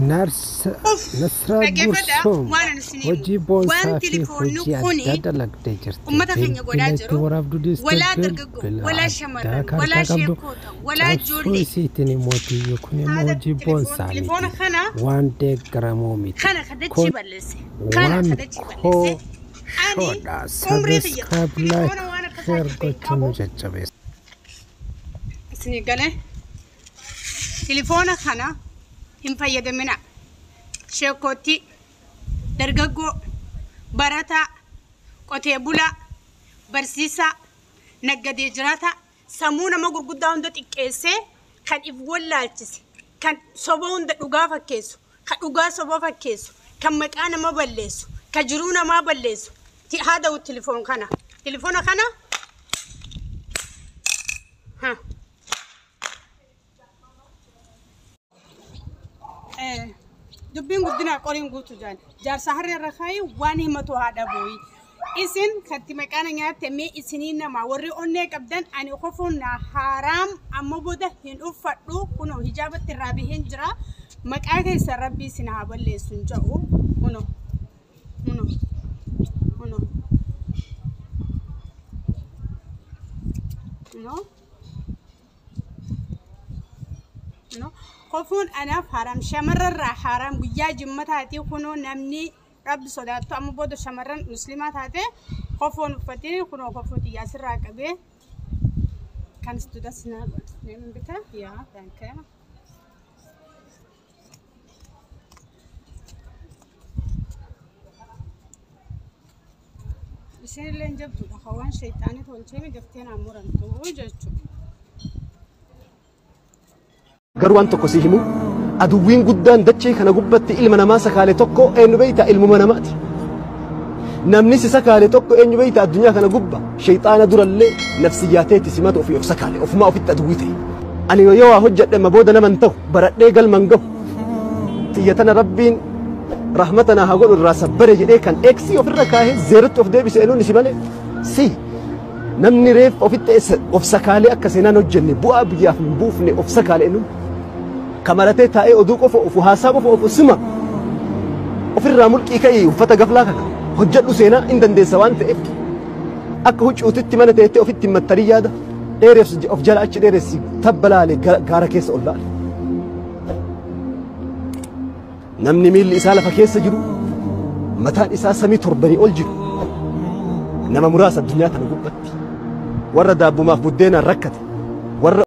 Nasraa Dhaggeeffadhaa Gursoom waan ani isin himu. Hojii boonsaa Waan fi tilifoonni hojii kuni addaa dalagdee jirti. ummata keenya godhaa Bilbila itti jiru. waraabduu dhiistee Walaa dargaggoo, bilbila walaa addaa shamarran, kan walaa harkaa qabdu sheekota, walaa cabsuu ijoollee. isiitiin mootiyyuu kun immoo Haadha hojii boonsaa tilifoona miti. kana Waan deeggaramuu miti. kana kadachii Kun balleesse. Kana waan kadachii koo balleesse. Ani shoodha. umrii tiyya Subscribe, like, tilifoona waan akkasaa share hin gochuun nu qabu. jajjabeessa. Isinii galee tilifoona kana hin fayyadamina. Sheekootti, dargaggoo, barataa, qotee bulaa, barsiisaa, naggadee jiraataa, sammuu nama gurguddaa hunda xiqqeessee kan if wallaalchise, kan soba hunda dhugaa fakkeessu, kan dhugaa soba fakkeessu, kan maqaa nama balleessu, kan jiruu namaa balleessu. Haa ta'u tilifoon kana. Tilifoona kana. Ha. Dubbiin guddinaa qoriin guutu jaan jaarsa harree irra kaayee waan himatu haa dhabuuyi. Isin katti maqaan nyaatte mee isinii nama warri onnee qabdan ani kofuun na haaraam amma booda hin uffadhu kunoo hijaabatti irraa baheen jira maqaa keessa rabbii isin haa balleessu hin jedhu kunoo kunoo kunoo kunoo. No. Kofuun anaaf haaraam shamarrarraa haaraam guyyaa jimmataatii kunoo namni rabbi sodaattu amma booda shamarran musliimaa taate kofoon uffatiin kunoo kofoo xiyyaa sirraa qabee kan du das nehmen bitte? Ja, danke. Isheen jabduudha hawaan shayxaanii tolchee midaftee naa muramtu jechuudha. Garuu waan tokko si himu, aduwwiin guddaan dachee kana gubbatti ilma namaa sakaale tokko eenyu beeyta? Ilmuma namaati. Namni si sakaale tokko eenyu beeyta addunyaa kana gubba? Shayxaana durallee nafsiyyaateetti simatu ofii of sakaale, ofumaa ofitti aduwwii ta'e. Ani yoo waa hojjedhe ma booda naman ta'u baradhee galman gahu. Xiyya tana rabbiin rahmata naa haa godhu irraa sabbare jedhee kan eeksii ofirra kaahee zeerotti of deebise eenyuun si malee si. Namni reef ofitti of sakaalee akka seenaan hojjenne bu'aa biyyaaf hin buufne of sakaale eenyuun. Kamaratee taa'ee oduu qofa ofu haasaa qofa ofu sima ofirraa mulqii ka'ii uffata gaflaa kana hojjedhu seenaa hin dandeessa waan ta'eef akka huccuutitti mana teettee ofitti hin mattarii yaada dheeressi of jala achi dheeressi tabba laale gaara keessa ol laale. Namni miilli isaa lafa keessa jiru mataan isaa samii torbanii ol jiru nama muraasa addunyaa tana gubbatti warra daabbumaaf buddeenaan rakkate warra.